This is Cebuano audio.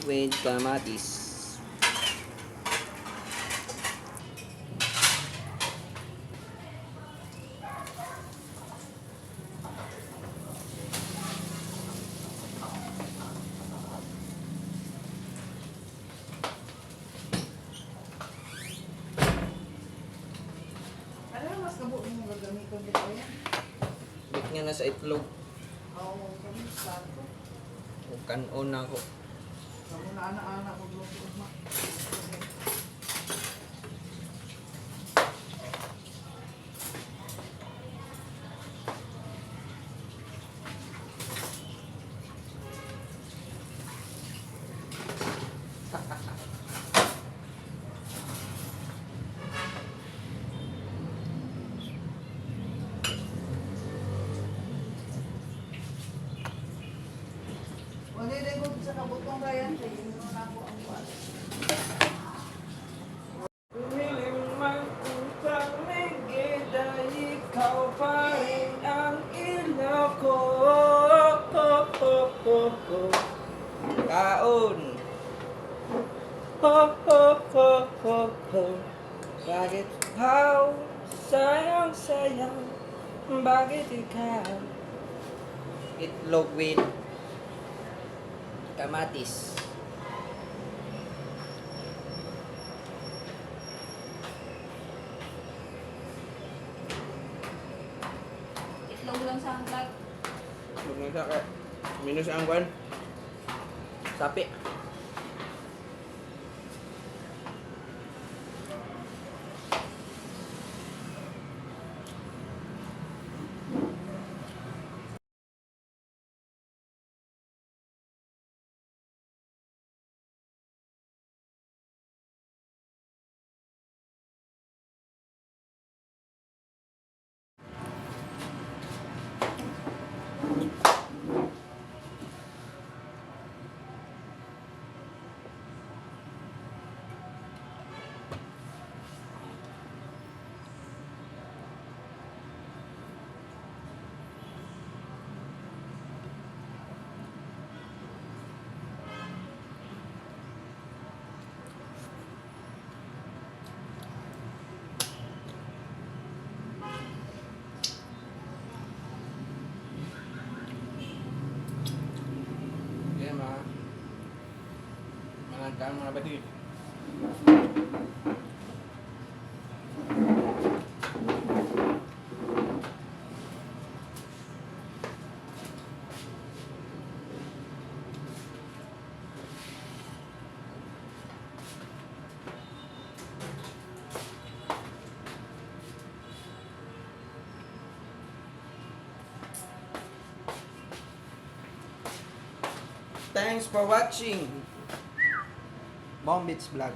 Itlog with kamatis. Ano na mas gabo mo gagamiton dito yan? Bit nga na sa itlog. Oo, kami plato. O kanon na ako. Kamu na ana-ana ko luto ma. Wala rin ko sa kabutong Ryan, kay ino na ako ang kuwan. Umiling man utang megeda, ikaw pa rin ang ilaw ko. Ho, ho, ho, ho. Kaon. Ho, ho, ho, ho, ho. Bakit how? Sayang, sayang. Bakit ikaw? Itlog with kamatis. Itlog lang sa ang vlog. Itlog lang siya kaya minus ang kwan. Sapi. Yan mga mga mga badi. Thanks for watching. Bombits Vlog.